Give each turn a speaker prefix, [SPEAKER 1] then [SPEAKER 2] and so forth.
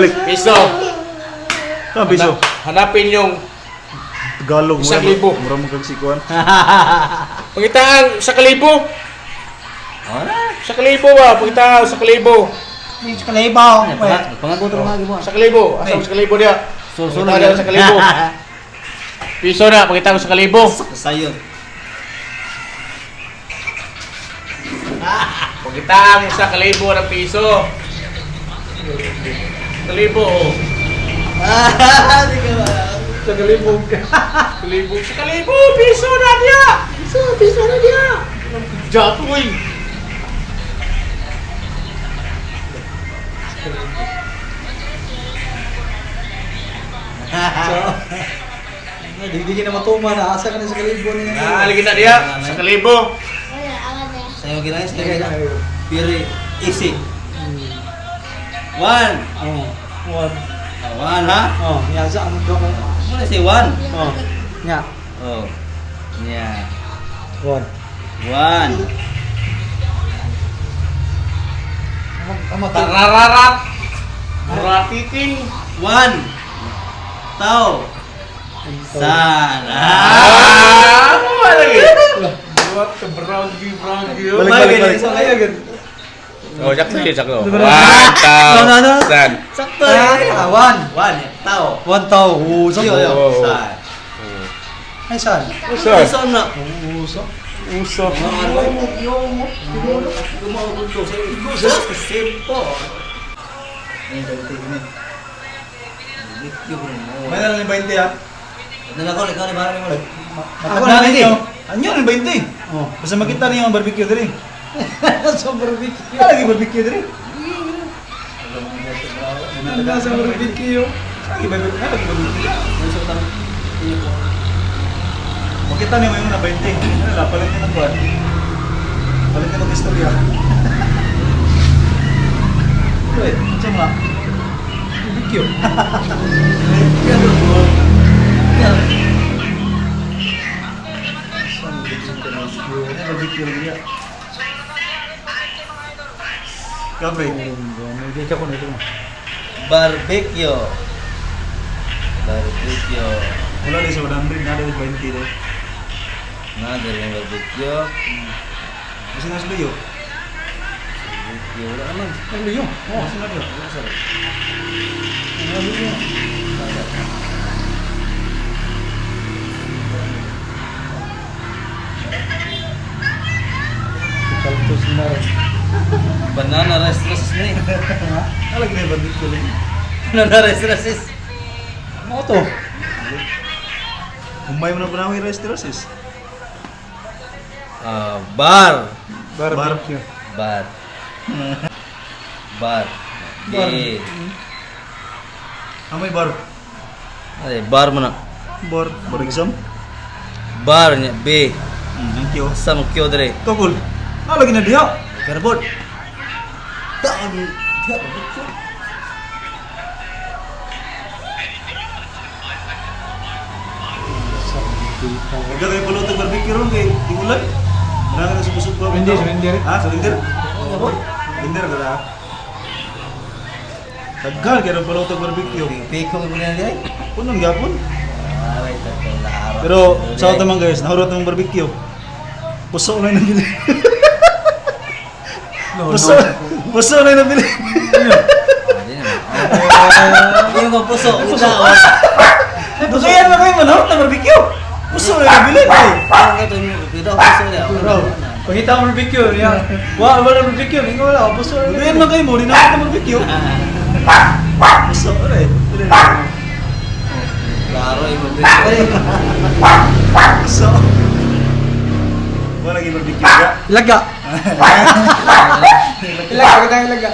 [SPEAKER 1] Balik.
[SPEAKER 2] Piso.
[SPEAKER 1] Ah, piso.
[SPEAKER 2] Hanapin yung
[SPEAKER 1] Tagalog mo.
[SPEAKER 2] 1,000.
[SPEAKER 1] Mura mo kag sikuan.
[SPEAKER 2] Pangitaan sa kalibo.
[SPEAKER 3] Ora.
[SPEAKER 2] Sa kalibo ba? Pangitaan sa kalibo.
[SPEAKER 4] Kalibaw.
[SPEAKER 3] Pangagot ra mga
[SPEAKER 2] Sa kalibo. Asa mo sa kalibo diya?
[SPEAKER 3] So
[SPEAKER 2] Pangitaan diya sa kalibo. Piso na, pangitaan sa kalibo.
[SPEAKER 3] Sayo.
[SPEAKER 2] Pangitaan mo sa kalibo ng piso. Kalibo. Oh.
[SPEAKER 3] Ah, di ka ba?
[SPEAKER 4] Sa kalibog.
[SPEAKER 2] Kalibo. Sa kalibo, piso na diya.
[SPEAKER 4] Piso, piso na diya.
[SPEAKER 2] Jatoy.
[SPEAKER 4] Di na matuma na. Asa ka na sa kalibo niya.
[SPEAKER 2] Ah, lagi na diya. Sa kalibo.
[SPEAKER 3] Sayo ginay sa kaya. Very easy. One.
[SPEAKER 4] Oh, one.
[SPEAKER 3] Ah, one ha?
[SPEAKER 4] Oh, yasa ang ko.
[SPEAKER 3] Mo na say one.
[SPEAKER 4] Oh, nya.
[SPEAKER 3] Oh. Yeah.
[SPEAKER 4] One.
[SPEAKER 3] One.
[SPEAKER 4] Ama
[SPEAKER 2] Tarararat. Muratiting.
[SPEAKER 3] One. Tao. San. Ah.
[SPEAKER 2] Ah, ano ba lagi? What the brown brown
[SPEAKER 1] Balik, balik, balik.
[SPEAKER 4] Agad.
[SPEAKER 2] Oh, sakto yun, sakto.
[SPEAKER 4] Diba?
[SPEAKER 2] One
[SPEAKER 4] No, no, no.
[SPEAKER 2] thousand.
[SPEAKER 3] Sakto.
[SPEAKER 4] Ah, one.
[SPEAKER 3] One. Tao.
[SPEAKER 4] One tao. Uso.
[SPEAKER 3] Yo, yo.
[SPEAKER 2] Oh.
[SPEAKER 3] San.
[SPEAKER 4] Ay, saan?
[SPEAKER 2] Uso.
[SPEAKER 3] San na.
[SPEAKER 4] Uso.
[SPEAKER 2] Uso.
[SPEAKER 1] May na lang yung 20 ah.
[SPEAKER 4] Ako na
[SPEAKER 1] ninyo. Anyo ng 20.
[SPEAKER 4] Oh.
[SPEAKER 1] Basta makita niyo ang barbecue diri.
[SPEAKER 4] Sa barbecue.
[SPEAKER 1] Ah, lagi barbecue diri.
[SPEAKER 4] Nasa barbecue.
[SPEAKER 1] Lagi barbecue, ah, lagi barbecue. Makita niyo yung na 20. Ano la palit niyo ng kuan. Palit niyo mag istorya. Wait, ano mo?
[SPEAKER 4] Barbecue.
[SPEAKER 1] Ano barbecue lagi niya? Kabre.
[SPEAKER 4] Hindi ka kuno ito.
[SPEAKER 3] Barbecue. Barbecue.
[SPEAKER 1] Wala din sa 100 na din 20 dai.
[SPEAKER 3] Na dali barbecue.
[SPEAKER 1] Basta nasa luyo.
[SPEAKER 3] Barbecue wala naman.
[SPEAKER 4] Ano yun?
[SPEAKER 1] Oh, basta nasa luyo.
[SPEAKER 4] Ano yun? Kaltos na rin.
[SPEAKER 3] Banana rice rice ni.
[SPEAKER 1] Ah, lagi na barbecue lagi.
[SPEAKER 3] Banana rice rice.
[SPEAKER 4] Ano to?
[SPEAKER 1] Humay mo na panawin rice terraces.
[SPEAKER 3] Ah, bar.
[SPEAKER 4] Barbecue.
[SPEAKER 3] Bar. Bar.
[SPEAKER 4] Bar.
[SPEAKER 3] B.
[SPEAKER 1] Amay bar.
[SPEAKER 3] Ay, bar mo na.
[SPEAKER 1] Bar. Bar exam.
[SPEAKER 3] Bar niya B.
[SPEAKER 1] Thank you.
[SPEAKER 3] Sa mo kyo dre.
[SPEAKER 1] Kakul. Ah, lagi na diha.
[SPEAKER 3] Karbot. Taon.
[SPEAKER 1] Wala kayo paluto barbecue ron kay tingulan. Wala ka na sumusugba.
[SPEAKER 4] Surrender, surrender.
[SPEAKER 1] Ha, surrender. Surrender ka na. Tagal kay ron paluto barbecue.
[SPEAKER 3] Piko mo na dre.
[SPEAKER 1] Punon gyapon.
[SPEAKER 3] Aray tagal.
[SPEAKER 1] Pero sa ato man guys, nahurot ng barbecue. Puso na yung nabili. Puso, puso na yung nabili.
[SPEAKER 3] Hindi naman. Hindi ko puso. Puso.
[SPEAKER 1] Dukayan na kayo manahurot na barbecue. Puso na yung nabili. Eh.
[SPEAKER 3] Puso niya.
[SPEAKER 4] Pangita mo barbecue niya. Wa wala barbecue, ningo wala puso.
[SPEAKER 1] Dukayan man kayo mo, di na na barbecue. Puso na eh.
[SPEAKER 3] Klaro yung barbecue.
[SPEAKER 1] Puso. Wala lagi barbecue ka.
[SPEAKER 4] Ilaga. Ilaga kita ilaga.